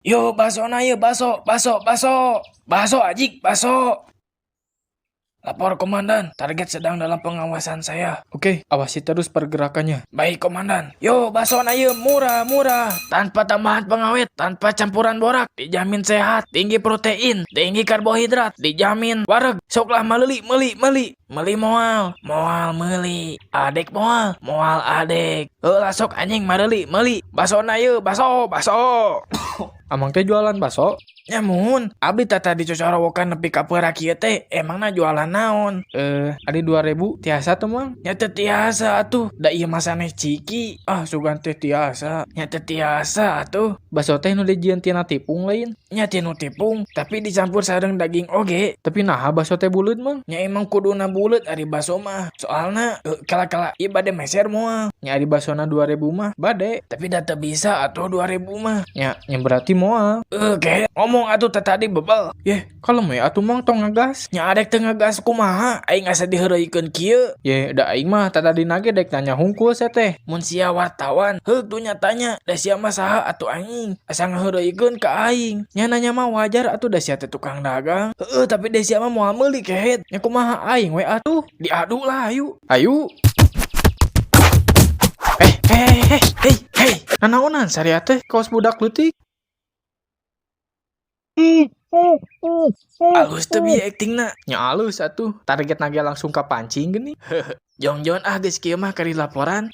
Yo, basona yeuh, baso, baso, baso. Baso ajik, baso. Lapor, Komandan, target sedang dalam pengawasan saya. Oke, awasi terus pergerakannya. Baik, Komandan. Yo, basona yeuh, murah, murah. Tanpa tambahan pengawet, tanpa campuran borak, dijamin sehat, tinggi protein, tinggi karbohidrat, dijamin wareg. Sok lah meuli, meuli, meuli. Meuli moal, moal meuli. Adek moal, moal adek. Heulah sok anjing mareuli, meuli. Basona yeuh, baso, baso. Amang teh jualan baso? Nya muhun, abdi tadi cocorowokan nepi ka peurak kieu teh, emangna jualan naon? Eh, ari 2000 tiasa tuh, Mang? Nya teu tiasa atuh, da ieu mah sanes ciki. Ah, sugan teh tiasa. Nya teu tiasa atuh. Baso teh nu dijieun tina tipung lain? Nya tina tipung, tapi dicampur sareng daging oge. Tapi naha baso teh buleud, Mang? Nya emang kuduna buleut ari baso mah. Soalna kala-kala ieu bade meser moal? Nya ari basona 2000 mah bade. Tapi da teu bisa atuh 2000 mah. Nya, nya berarti moal. Eh, ngomong atuh tadi bebel. Yeh, kalau we atuh, Mang, tong ngegas. Nya adek teu ngegas kumaha? Aing asa diheureuykeun kieu. Ye, da aing mah tadi nage dek nanya hungkul sia teh. Mun sia wartawan, heuk tuh nyatanya, da sia mah saha atuh anjing? Asa ngaheureuykeun ka aing. Nya nanya mah wajar atuh, da sia teh tukang dagang. Heeh, tapi da sia mah moal meuli, kehed. Nya kumaha aing we atuh? Diadu lah, ayo. Ayo. Eh, eh, eh, hey, hey. Nanaonan saria teh kaos budak leutik? Alus teu bieu aktingna? Nya alus atuh, targetna ge langsung kapancing geuning. Jongjon ah, geus kieu mah kari laporan.